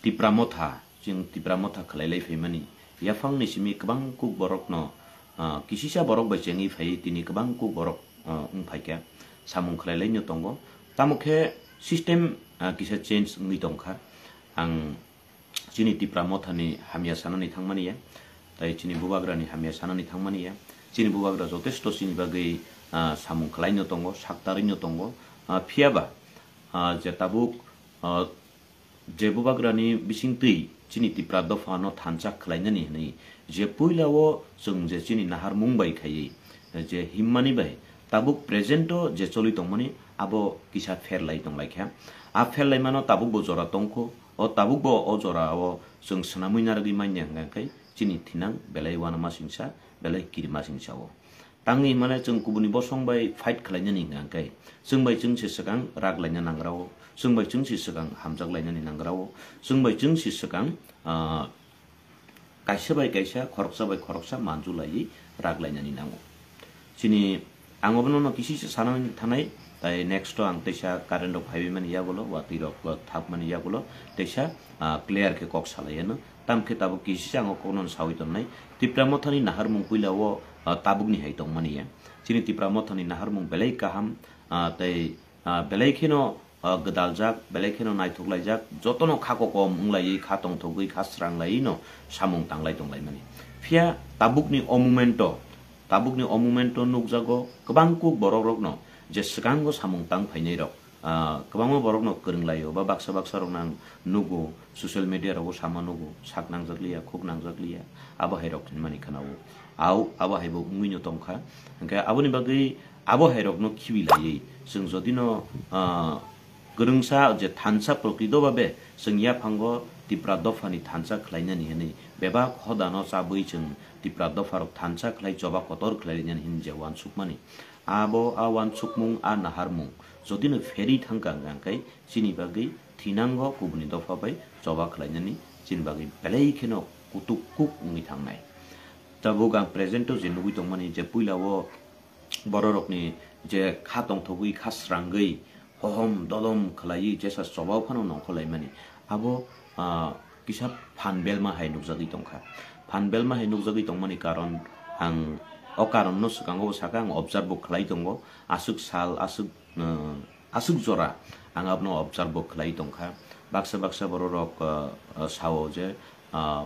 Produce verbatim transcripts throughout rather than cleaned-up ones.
Tipra Motha, chwng Tipra Motha khwlailai phaimani. Yaphangni simi kwbang kuk borokno, ah, kisisa borok bai chengwi phaiwi tini kwbang kuk borok, ah, wng phaikha, samung khwlailaino tongo. Tamo khe system, ah, kisa change wngwi tongkha. Ang chini Tipra Mothani hamya sanani thangmani ya, tai chini Bubagrani hamya sanani thangmani ya. Chini Bubagra jotesto chini bagwi, ah, samung khwlaino tongo, saktarwino tongo. Ah, phiyaba, ah, je tabuk, ah, je Bubagrani bisingtwi chini Tipra dophano thansa khwlainani hwnwi je puilao chwng je chini naharmung bai khaiwi je himmani bai tabuk present-o je choli tongmani abo kisa pherlai tonglaikha. A pherlaimano tabukbo jora tongkho, o tabukbo o jorao chwng swnamwi narwgwi manya hwnkha khe chini thinang belai uanamasingcha, belai kirimasingcha-o. Tangwi hwnmale chwng kubuni bosong bai fight khwlainani hwnkha khe, chwng bai chwng se swkang rak laina nangrao, chwng bai chwng se swkang hamjak lainani nangrao, chwng bai chwng se swkang, ah, kaisa bai kaisa, khoroksa bai khoroksa manjulaiwi rak lainani nango. Chini, ang obono no kisi se sanani thanai, tai next o ang teisa current rok phaiwi mani yagulo, watwi rok, ah, thapmani yagulo, teisa, ah, clear khe kok salai ano. Tam khe tabuk kisi se ang o kokno sawi tonnai. Tipra Mothani naharmung puila o, ah, tabukni hai tongmani ya. Chini Tipra Mothani naharmung belai kaham, ah, tei, ah, belai kheno, ah, gwdaljak, belai kheno naithok laijak, jotono kha kokom wng laiwi, kha tongthogwi, kha srang laiwi no samung tanglai tong laimani. Phiya tabukni o moment o, tabukni o moment o nukjago kwbang kuk borok rokno je swkango samung tang phainai rok, ah, kwbangma borokno kwrwng laio, ba baksa baksa rokno ang nugo, social media rogo sama nugo, sak nangjak liya, khuk nangjak liya, abo hai rok hinmani khwnao. Au, abo hai bo wngwi no tongkha. Hwnkhe aboni bagwi abo hai rokno khibi laiwi chwng jodi no, ah, kwrwngsa je thansa prokrito babe chwng yaphango Tipra dophani thansa khwlainani hwnwi bebak hodano chabwi chwng Tipra dopha rok thansa khwlai choba kotor khwlai lainani hwnwi je uansukmani. Abo a uansukmung, a naharmung jodi no pherwi thangkha hwnkha khe chini bagwi thinango kubuni dopha bai choba khwlainani chini bagwi belai kheno kutuk kuk wngwi thangnai. Tabuk ang present o je nugwi tongmani je puila o borok rokni je kha tongthogwi, kha srangwi, hohom dodom khwlaiwi jesa choba phano nongkhor laimani. Abo, ah, kisa phan belma hai nukjagwi tongkha. Phan belma hai nukjagwi tongmani karon ang o karon no swkango bo sakha, ang observe bo khwlai tongo. Aswk sal, aswk, ah, aswk jora ang abono observe bo khwlai tongkha. Baksa baksa borok rok, ah, ah, sao je, ah,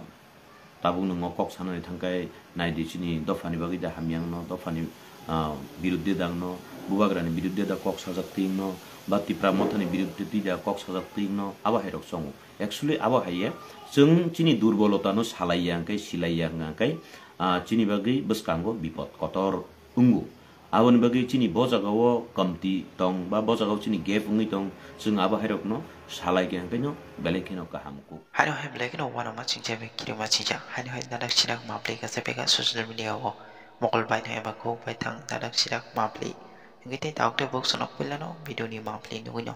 tabuk nwng o kok sanani thangkhe naidi chini dophani bagwi da hamya wngno, dophani, ah, biruddhe da wngno, bubagrani biruddhe da kok sajak twi wngno, ba Tipra Mothani biruddhe twi da kok sajak twi wngno, abo hai rok chongo. Actually abo hai ya, chwng chini durbolota no salai ya hwnkhe, silai ya hwnkhe, ah, chini bagwi bwskango bipod kotor wngo. Aboni bagwi chini bo jaga o kamti tong ba bo jaga o chini gap wngwi tong, chwng abo hai rok no salai khe hwnkhe no belai kheno kaham kuk. Haino hai belai kheno uanama chingcha bai kirima chingcha. Haino hai nanak sinak mapli kasa bega social media o mokol bai no eba kuk bai thang nanak sinak mapli. Hwnkhe tei tabuk tei buk sonok puila no video ni mapli nugwi no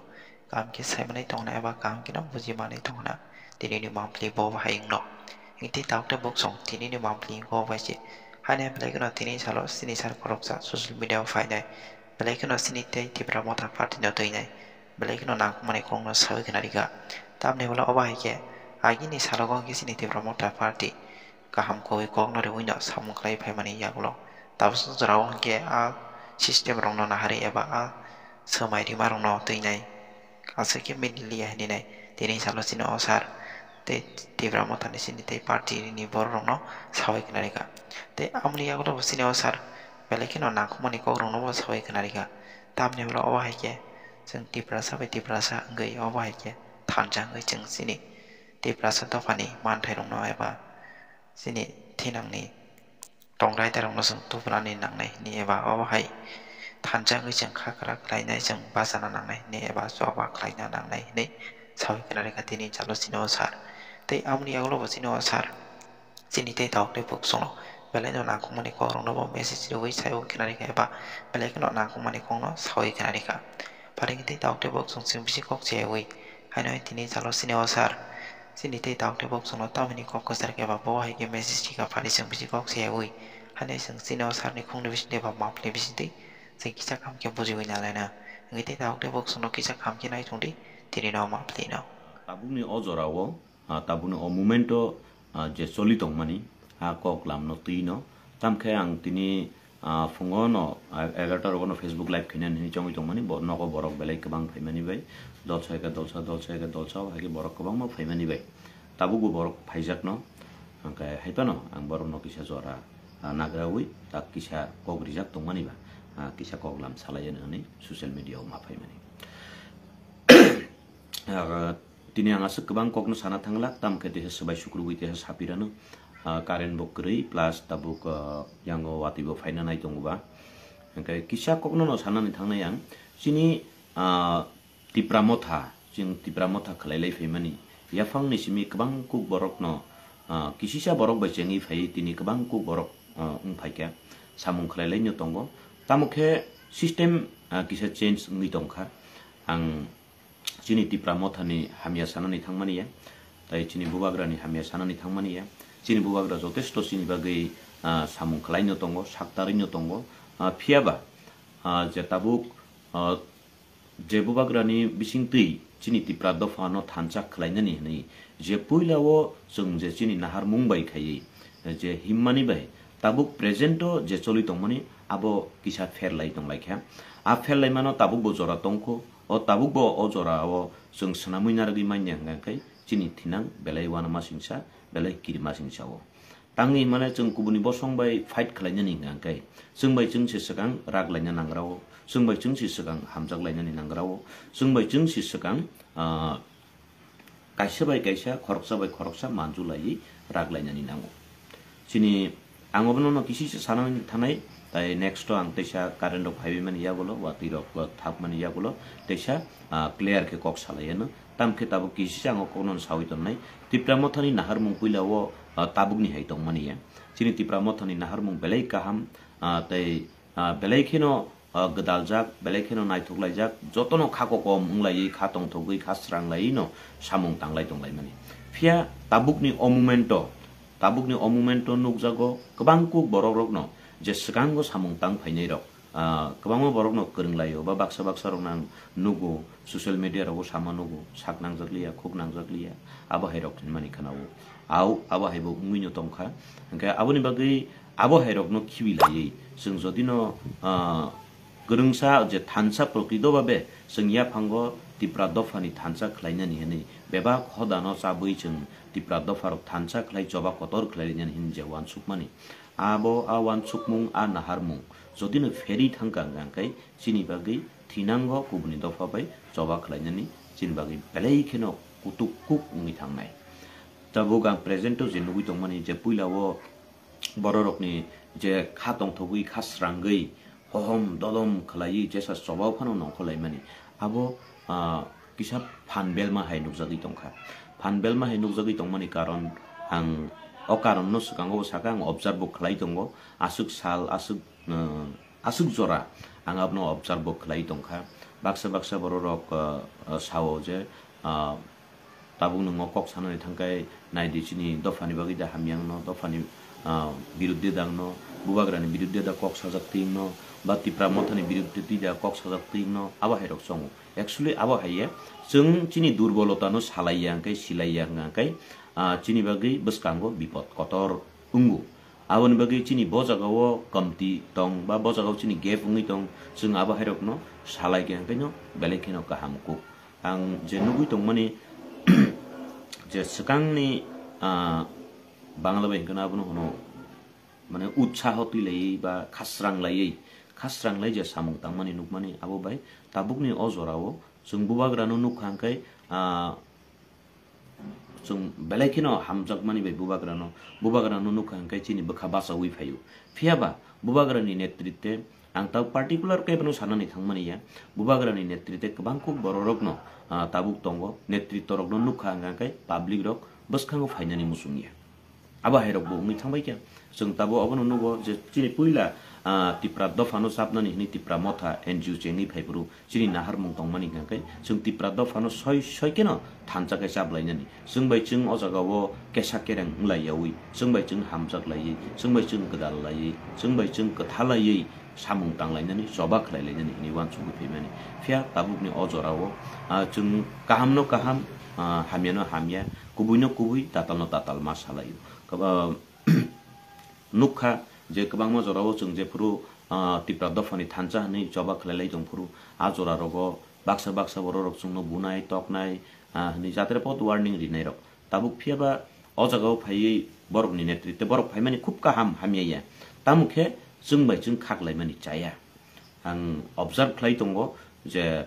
kaham khe sai manai tongna eba kaham kheno buji manai tongna tini ni mapli bo bahai wngno. Hwnkhe tei tabuk tei buk song tini ni mapli wngkha bai se. Haino belai kheno tini salo chini sar khoroksa social media o phainai. Belai kheno chini tei Tipra Motha Party no twinai. Belai kheno nangkukmani kokno sawi khna rikha. Tamni ulo obo hai khe agini salogo hwnkhe chini Tipra Motha Party kaham kogwi kokno riwi no samung khlai phaimani yagulo. Tabuk jorao hwnkhe a system rokno naharwi eba a swmai rima rokno twinai. Aswk khe mili liya hinwi nai tini salo chini o sar tei Tipra Mothani chini tei party ni borok rokno sawi khna rikha. Tei amoni yagulo bo chini o sar belai kheno nangkukmani kok rokno bo sawi khna rikha. Tamni ulo obo hai khe chwng Tiprasa bai Tiprasa wngwi obo hai khe thansa wngwi chwng chini Tiprasa dophani manthai rokno eba chini thinangni tongrai terokno chwng tubunani nangnai hwnwi eba obo hai thansa wngwi chwng kha kwrak khlainai, chwng bachana nangnai hwnwi eba choba khlaina nangnai hwnwi sawi khna rikha tini chalo chini o sar. Tei amoni yagulo bo chini o sar chini tei tabuk tei buk chwngno belai no nangkukmani kok rokno bo message riwi sawi khna rikha eba belai kheno nangkukmani kokno sawi khna rikha. Pharing tei tabuk tei buk chwng chwng bisi kok chayawi haino hai tini chalo chini o sar. Chini tei tabuk tei buk chwngno tamoni kok kwchar khe ba bo hai khe message rikha phari chwng bisi kok chayawi. Haino chwng chini o sarni khungni bisingtwi ba mapli bisingtwi chwng kisa kaham khe bujiwi nalaina. Hwnkhe tei tabuk tei buk chwngno kisa kaham khe nai tongdi tini no mapli no. Tabukni o jorao ah, tabukni o moment o, ah, je choli tongmani, a kok lamno twino. Tamkhe ang tini, ah, phungo no, ah, egarota rogo no Facebook live khainani hinwi chongwi tongmani, bo nogo borok belai kwbang phaimani bai, dolsa eka dolsa, dolsa eka dolsa, o hai khe borok kwbangma phaimani bai. Tabukbo borok phaijakno, hwnkhe haiphano ang borokno kisa jora, ah, nagrawi tak kisa kok rijak tongmani ba, ah, kisa kok lam salai hwnwi social media o ma phaimani. Ah, tini ang aswk kwbang kokno sana thanglak, tamkhe teisa swbai sukrubwi teisa sapirano, ah, current bo kwrwi, plus tabuk, ah, yango watwi bo phaina nai tongo ba. Hwnkhe kisa kokno no sanani thangnai ang, chini, ah, Tipra motha, chwng Tipra motha khwlailai phaimani. Yaphangni simi kwbang kuk borokno, ah, kisisa borok bai chengwi phaiwi tini kwbang kuk borok, ah, wng phaikha, samung khwlailaino tongo. Tamo khe system, ah, kisa change wngwi tongkha. Ang chini Tipra mothani hamya sanani thangmani ya, tai chini bubagrani hamya sanani thangmani ya. Chini bubagra jotesto chini bagwi, ah, samung khwlaino tongo, saktarwino tongo. Ah, phiyaba, ah, je tabuk, ah, je bubagrani bisingtwi chini Tipra dophano thansa khwlainani hwnwi je puilao chwng je chini naharmung bai khaiwi je himmani bai tabuk present o je choli tongmani abo kisa pherlai tonglaikha. A pherlaimano tabukbo jora tongkho, o tabukbo o jorao chwng swnamwi narwgwi manya hwnkha khe chini thinang belai uanama singsa, belai kirima singsa o. Tangwi hwnmale chwng kubuni bosong bai fight khwlainani hwnkha khe, chwng bai chwng se swkang rak laina nangrao, chwng bai chwng se swkang hamjak lainani nangrao, chwng bai chwng se swkang, ah, kaisa bai kaisa, khoroksa bai khoroksa manju laiwi rak lainani nango. Chini, ang obono no kisi se sanani thanai, tai next o ang teisa current rok phaiwi mani yagulo, watwi rok, ah, thapmani yagulo, teisa, ah, clear khe kok salai ano. Tamkhe tabuk kisi se ang o kokno sawi tonnai. Tipra mothani naharmung puila o, ah, tabukni hai tongmani ya. Chini Tipra mothani naharmung belai kaham, ah, tei, ah, belai kheno, ah, gwdaljak, belai kheno naithok laijak, jotono kha kokom wng laiwi, kha tongthogwi, kha srang laiwi no samung tanglai tonglaimani. Phiya tabukni o moment o, tabukni o moment o nukjago kwbang kuk borok rokno je swkango samung tang phainai rok, ah, kwbangma borokno kwrwng laio, ba baksa baksa rokno ang nugo, social media rogo sama nugo, sak nangjak liya, khuk nangjak liya, abo hai rok hinmani khwnao. Au, abo hai bo wngwi no tongkha. Hwnkhe aboni bagwi abo hai rokno khibi laiwi chwng jodi no, ah, kwrwngsa je thansa prokrito babe chwng yaphango Tipra dophani thansa khlainani hwnwi bebak hodano chabwi chwng Tipra dopha rok thansa khlai choba kotor khlai lainani hwnwi je uansukmani. Abo a uansukmung, a naharmung jodi no pherwi thangkha hwnkha khe chini bagwi thinango kubuni dopha bai choba khlainani chini bagwi belai kheno kutuk kuk wngwi thangnai. Tabuk ang present o je nugwi tongmani je puila o bororokni je kha tongthogwi, kha srangwi, hohom dodom khlaiwi jesa choba phano nongkhorlaimani. Abo, ah, kisa phan belma hai nukjagwi tongkha. Phan belma hai nukjagwi tongmani karon ang o karonno swkango bo sakha, ang observe bo khlai tongo. Aswk sal, aswk, ah, aswk jora ang abono observe bo khlai tongkha. Baksa baksa bororok, ah, ah, sao je, ah, tabuk nwng o kok sanani thangkhe naidi chini dophani bagwi da hamya wngno, dophani, ah, biruddhe da wngno, bubagrani biruddhe da kok sajak twi wngno, ba Tipra mothani biruddhe twi da kok sajak twi wngno, abo hai rok chongo. Actually abo hai ya, chwng chini durbolotano salai ya hwnkhe, silai ya hwnkhe, ah, chini bagwi bwskango bipod kotor wngo. Aboni bagwi chini bo jagao kamti tong ba bo jagao chini gap wngwi tong, chwng abo hai rokno salai khe hwnkhe no belai kheno kaham kuk. Ang je nugwi tongmani je swkangni, ah, Bangla bai hwnkhe no abono hwno, mane, utsaho twi laiwi ba khasrang laiwi, khasrang lai je samung tangmani nukmani abo bai tabukni o jorao chwng bubagrano nukha hwnkhe, ah, chwng belai kheno hamjakmani bai bubagrano, bubagrano nukha hwnkhe chini bwkha bachaui phaio. Phiyaba bubagrani netritwe ang ta particular khe bono sanani thangmani ya, bubagrani netritwe kwbang kuk bororokno, ah, tabuk tongo, netritworokno nukha hwnkha hwnkhe public rok bwskango phainani muchung ya. Abo hai rok bo wngwi thangbai khe. Chwng tabuk obono nugo je chini puila, ah, Tipra dophano chapnani hwnwi Tipra motha N G O chengwi phaiphuru chini naharmung tongmani hwnkha khe chwng Tipra dophano soi soi kheno thansa khe chaplainani. Chwng bai chwng o jagao kesa kereng wng lai yaui, chwng bai chwng hamjak laiwi, chwng bai chwng gwdal laiwi, chwng bai chwng kwtha laiwi samung tang lainani, choba khlai lainani hwnwi uansugwi phaimani. Phiya tabukni o jorao, ah, chwng kahamno kaham, ah, hamyano hamya, kubuino kubui, tatalno tatal ma salaio. Kaba-, nukha je kwbangma jorao chwng jephuru, ah, Tipra dophani thansa hwnwi choba khlailai tongphuru, a jorarogo baksa baksa bororok chwngno bunai, toknai, ah, hwnwi jatre pot warning rinairok. Tabuk phiyaba o jagao phaiwi borokni netritwe borok phaimani khub kaham hamya ya. Tamo khe chwng bai chwng khaklaimani chaya. Ang observe khlai tongo je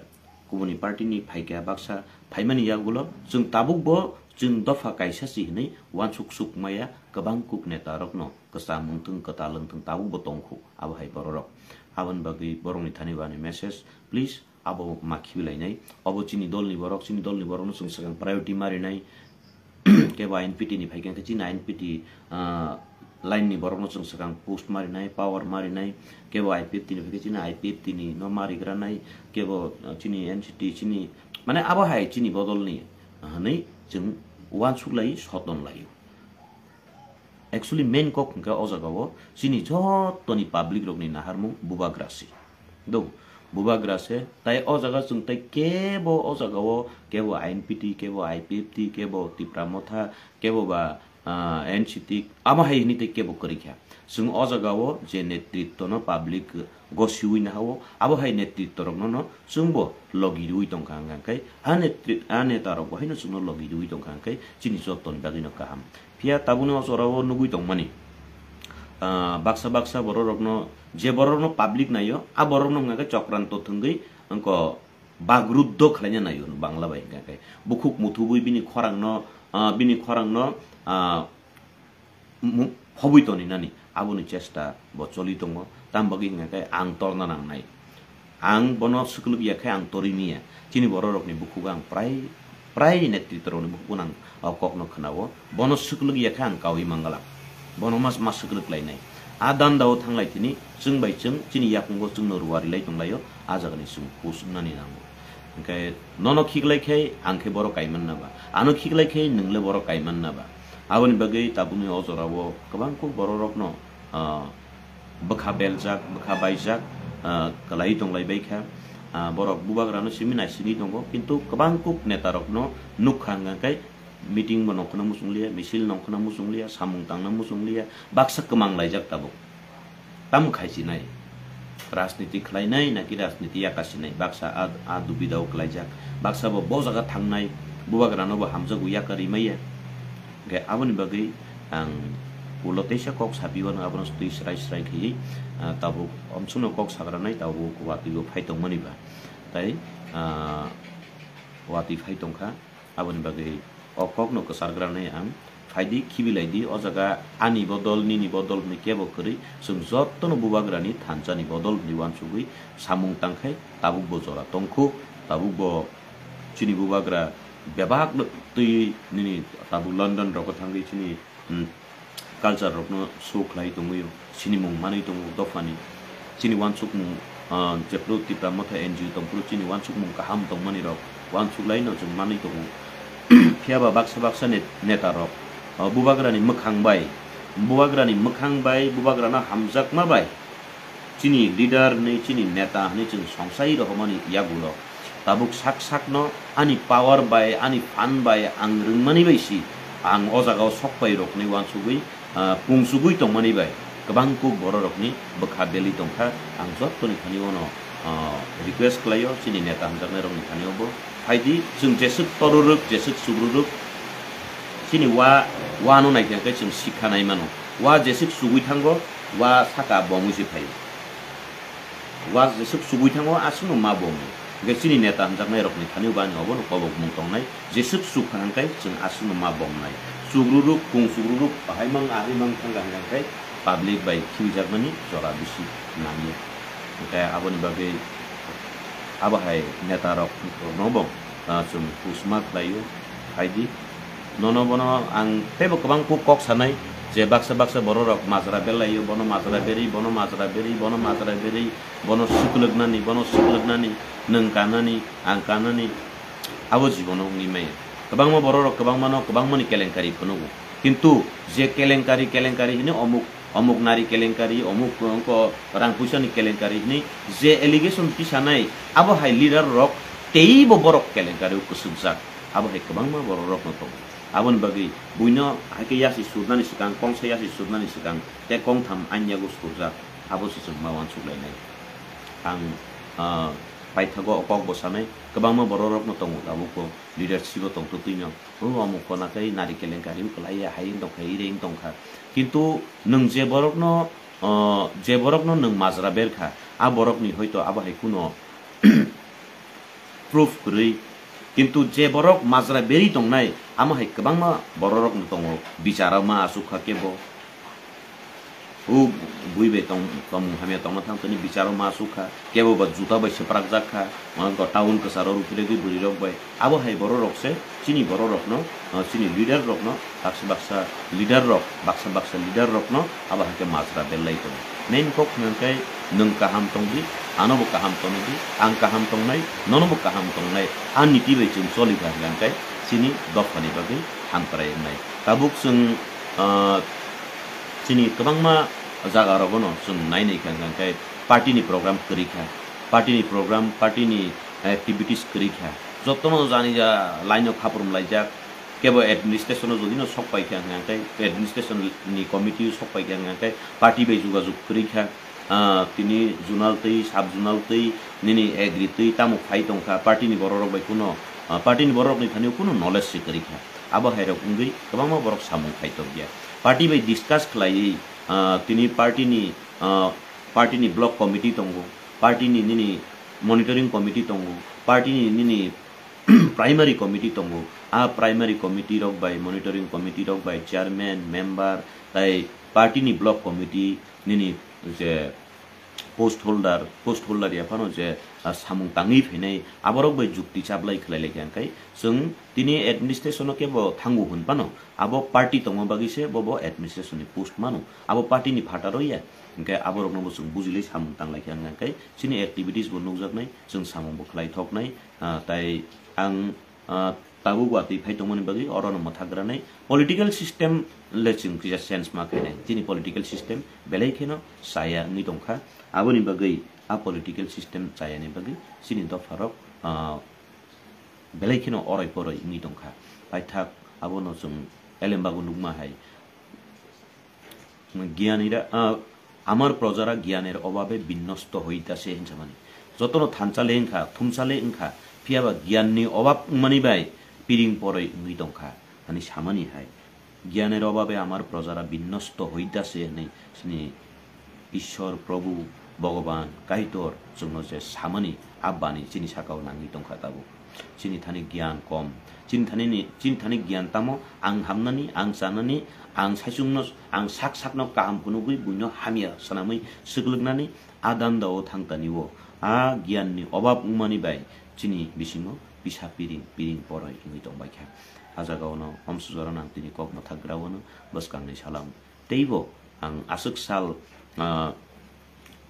kubuni party ni phaikha baksa phaimani yagulo chwng tabukbo chwng dopha kaisa si hwnwi uansuk suk maya kwbang kuk neta rokno kwcham wngthwng kwtal wngthwng tabukbo tongkhu abo hai bororok. Aboni bagwi borokni thani bo ani message, please abo ma khibilainai. Obo chini dolni borok, chini dolni borokno chwng swkang priority marinai. Kebo I N P T ni phaikha khe chini I N P T, ah, line ni borokno chwng swkang post marinai, power marinai. Kebo I P F T ni phaikha chini I P F T ni no marigranai. Kebo, ah, chini N C T chini, mane abo hai chini bodolni, ah, hwnwi chwng uansuk lai, soton lai. Actually main kok hwnkhe o jagao chini jottoni public rokni naharmung bubagra se. Do, bubagra se. Tai o jaga chwng tai kebo o jagao kebo I N P T, kebo I P F T, kebo Tipra Motha, kebo ba, ah, N C T, amo hai hwnwi tai kebo kwrwi kha. Chwng o jagao je netritwno public gosiwi nahao, abo hai netritworokno no chwngbo logi rwui tongkha hwnka khe, a netri-, a netarokbo haino chwngno logi rwui tongkha hwnka khe chini jottoni bagwino kaham. Phiya tabukni o jorao nugui tongmani, ah, baksa baksa bororokno, je bororokno public naio, a borokno hwnka khe chokranto thwngwi wngko bagruddo khlaina naio Bangla bai hwnka khe. Bukhuk muthubui bini khorangno, ah, bini khorangno, ah, mu-, phobwi toni nani aboni chesta bo choli tongo. Tam bagwi hwnka khe ang torna nangnai. Ang bono swkwlwk ya khe ang torwi miya. Chini bororokni bukhugo ang prai, prai netritworokni bukhugo ang o kokno khwnao. Bono swkwlwk ya khe ang kaui manglak. Bono mas, mas swkwlwk lainai. A dandao thanglai tini chwng bai chwng chini yakungo chwngno ruari lai tonglaio. A jagani chwng hus wngnani nango. Hwnkhe nono khiklai khe ang khe borok kaiman na ba? Ano khiklai khe nwng le borok kaiman na ba? Aboni bagwi tabukni o jorao kwbang kuk bororokno, ah, bwkha beljak, bwkha baijak, ah, kwlaiwi tonglai bai kha. Ah, borok bubagrano simi naisingwi tongo, kintu kwbang kuk netarokno nukha hwnkha khe meeting bo nongkhorna muchungliya, misil nongkhorna muchungliya, samung tangna muchungliya, baksa kwmang laijak tabuk. Tamo khaisinai? Rajniti khlainai naki rajniti yakasinai? Baksa a, a dubidao klaijak. Baksa bo bo jaga thangnai, bubagrano bo hamjago yaka rimaiya. Hwnkhe aboni bagwi ang ulo teisa kok sapiwano abono twi srai srai khaiwi, ah, tabuk omsongno kok sagranai tabuk watwibo phai tongmani ba. Tai, ah, watwi phai tongkha. Aboni bagwi o kokno kwchargranai ang. Phaidi, khibilaidi, o jaga ani bodol, nini bodol hwnwi kebo kwrwi, chwng jottono bubagrani thansani bodol hwnwi uansugwi samung tangkhai tabukbo jora tongkhu, tabukbo chini bubagra bebak twi nini tabuk London rogo thangwi chini, hmm, culture rokno show khlai tongwi, sinimung manwi tongo dophani. Chini uansukmung, ah, jephru Tipra Motha N G O tongphuru chini uansukmung kaham tongmani rok uansuk laino chwng manwi tongo. Phiya ba baksa baksa net-, neta rok, ah, bubagrani mwkhang bai, bubagrani mwkhang bai, bubagrano hamjakma bai, chini leader hwnwi, chini neta hwnwi chwng songsai rohormani yagulo tabuk sak sakno ani power bai, ani phan bai, ang rwngmani bai si ang o jagao sok pai roknwi uansugwi, ah, pungsugwi tongmani bai kwbang kuk bororokni bwkha belwi tongkha. Ang jottoni thani ono, ah, request khlaio, chini neta hamjaknairokni thanio bo phaidi, chwng jeswk torurwk, jeswk sugrurwk, chini wa, wano naikhe hwnkhe chwng sikha nai mano. Wa jeswk sugwi thango, wa saka bomwi se phaio. Wa jeswk sugwi thango, aswkno ma bomwi. Hwnkhe chini neta hamjaknairokni thani bo ani obono kobokmung tongnai, jeswk sukha hwnkhe chwng aswkno ma bomnai. Sugrurwk, kung sugrurwk, ahaimang, ahaimang thangkha hwnkhe public bai khibijakmani jora bisi nangya. Hwnkhe aboni bagwi abo hai netarokno bo, ah, chwng kusma khlaio, phaidi. Nono bono ang teibo kwbang kuk kok sanai je baksa baksa bororok majra belaio, bono majra beri, bono majra beri, bono majra beri, bono swkwlwknani, bono swkwlwknani, nwng kanani, ang kanani, abo jibono wngwi maya. Kwbangma bororok kwbangmano kwbangmani kelenkari phunugo. Kintu je kelenkari, kelenkari hwnwi omuk, omuk nari kelenkari, omuk wngkho rang puisani kelenkari hwnwi je allegation tisanai, abo hai leader rok teibo borok kelenkari o kwswkjak. Abo hai kwbangma bororokno tongo. Aboni bagwi buino hai khe yasi surnani swkang, kongsa yasi surnani swkang tei kongtham ani yago surjak, abo se chwng ma uansuk lainai. Ang, ah, paithago o kok bo sanai, kwbangma bororokno tongo tabukbo, leadership-o tongtwtwino, o omo kona khe narikel wngkha, ri kwlaiya, hai wng tongkha, ire wng tongkha. Kintu nwng je borokno, ah, je borokno nwng majra berkha, a borokni hoito abo hai kuno proof kwrwi. Kintu je borok majra berwi tongnai, amo hai kwbangma bororokno tongo, bicharo ma asuk kha kebo. O bui bai tong-, tongmung hamya tongna thang tini bicharo ma asuk kha, kebo ba juta bai swprakjak kha, mane town kwcharo rw philedi bwrwi rok bai. Abo hai bororok se chini bororokno, ah, chini leader rokno, baksa baksa leader rok, baksa baksa leader rokno abo hai khe majra berlai tongo. Main kok hwnka khe nwng kaham tongdi, ano bo kaham tongdi, ang kaham tongnai, nono bo kaham tongnai, a niti bai chwng choli kha hwnka khe chini dophani bagwi hamkrai wngnai. Tabuk chwng, ah, chini kwbangma jaga rogono chwng nai nai kha hwnka khe party ni program kwrwi kha, party ni program, party ni activities kwrwi kha, jotono jani ja line o khaprum laijak, kebo administration o jodi no sok pai kha hwnka khe administration ni committee o sok pai kha hwnka khe party bai jogajog kwrwi kha, ah, tini zonal twi, sub zonal twi, nini agri twi tamo phai tong kha, party ni borok rok bai kuno, ah, party ni borok rok ni thani o kuno knowledge se kwrwi kha, abo hai rok wngwi kwbangma borok samung khai tok ya, party bai discuss khlaiwi, ah, tini party ni, ah, party ni block committee tongo, party ni nini monitoring committee tongo, party ni nini primary committee tongo, a primary committee rok bai, monitoring committee rok bai, chairman, member, tai party ni block committee nini je post holder, post holder ya phano je, ah, samung tangwi phainai, aborok bai jukti chaplai khlai lai kha, hwnkhe chwng tini administration o kebo thango hwn phano, abo party tongma bagwi se bo, bo administration ni post mano, abo party ni phataro ya, hwnkhe aborokno bo chwng bujilai samung tanglai kha, hwnkhe chini activities bo nukjaknai, chwng samung bo khlai thoknai, ah, tai ang, ah, tabuk watwi phai tongmani bagwi orono mwthagranai political system le chwng kisa change ma khainai. Chini political system belai kheno chaya wngwi tongkha. Aboni bagwi a political system chayani bagwi chini dopharok, ah, belai kheno oroi poroi wngwi tongkha. Paithak abono chwng elembago nukma hai. Gyanira, ah, আমার প্রজারা জ্ঞানের অভাবে বিনষ্ট হইতাছে hinsamani. Jotono thansa le wngkha, thumsa le wngkha, phiyaba giyanni obab wngmani bai piring poroi wngwi tongkha, hani samani hai. জ্ঞানের অভাবে আমার প্রজারা বিনষ্ট হইতাছে hinwi chini Ishwar, Prabhu, Bhagavan, Kaitor chwngno je samani, a bani chini sakao nangwi tongkha tabuk. Chini thani giyan kom. Chini thani ni, chini thani giyan tamo, ang hamnani, ang chanani, ang saichungno, ang sak sakno kaham phunugwi buino hamya swnamwi swklwknani a danda o thangtani o. A giyanni obab wngmani bai chini bisingo pisa piring, piring poroi wngwi tongbaikha. A jagao no omsujorano ang tini kok mwthak grawano bwskangni salam. Teibo ang aswk sal, ah,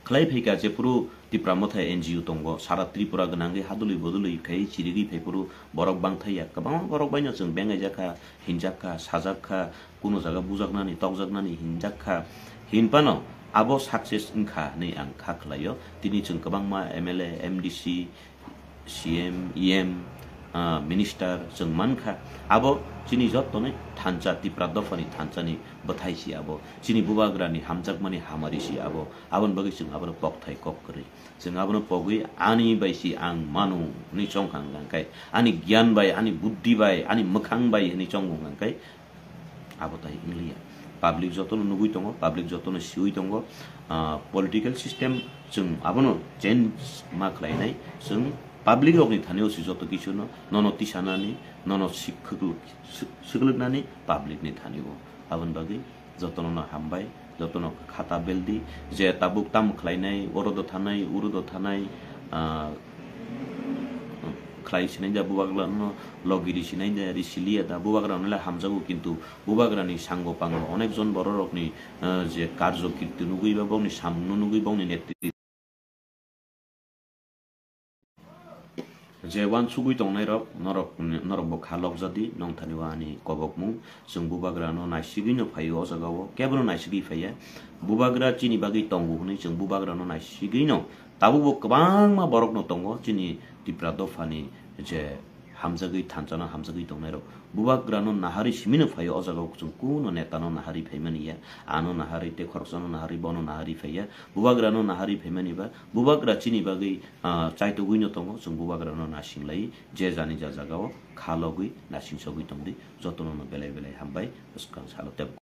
khlai phaikha, jephuru Tipra Mothai N G O tongo, sara Tripura gwnangwi hadulwi bodolwi khai chirigwi phaiphuru borok bangthai ya. Kwbangma borok baino chwng bengaijak kha, hinjak kha, sajak kha, kuno jaga bujaknani, tokjaknani hinjak kha. Hinphano abo success wngkha hinwi ang kha khlaio. Tini chwng kwbangma M L A, M D C, C M, E M, ah, minister chwng mankha. Abo chini jottoni thansa, Tipra dophani thansani bwthai si abo. Chini bubagrani hamjakmani hamari si abo. Aboni bagwi chwng abono pokthai kok kwrwi. Chwng abono pogwi ani bai si ang mano hwnwi chongkha hwnka khe, ani giyan bai, ani buddhi bai, ani mwkhang bai hwnwi chongo hwnka khe, abo tai wngliya. Public jotono nugwi tongo, public jotono siwi tongo. Ah, political system chwng abono change ma khlainai. Chwng public rokni thani o se joto kichuno, nono tisanani, nono sik-, khwklwk-, sik-, swklwknani public ni thani o. Aboni bagwi jotono no hambai, jotono khata beldi, je tabuk tamo khlainai, oro do thanai, uro do thanai, ah, khlai sinai da bubagra no, logiri sinai da, risiliya da, bubagra no le hamjago, kintu bubagra ni sango pango onek jon borok rokni, ah, je karjo kirti nugwi ba bokni samung no nugwi bokni netri Je uansugwi tongnairok, norok, norok bo kha lokjadi, nongthani o ani kobokmung. Chwng bubagrano naisigwino phaio o jagao, kebono naisigwi phaiya. Bubagra chini bagwi tongo hwnwi chwng bubagrano naisigwino. Tabukbo kwbangma borokno tongo chini Tipra dophani je hamjagwi thansa no hamjagwi tongnai rok. Bubagra no naharwi simi no phaio, o jaga o chwng kuno neta no naharwi phaimani ya, ano naharwi tei khoroksa no naharwi, bono naharwi phaiya. Bubagra no naharwi phaimani ba, bubagra chini bagwi, ah, chaitugwi no tongo, chwng bubagra no nasinglai, je jani ja jaga o kha logwi nasingsogwi tongdi, jotono no belai belai hambai, bwskang salo tei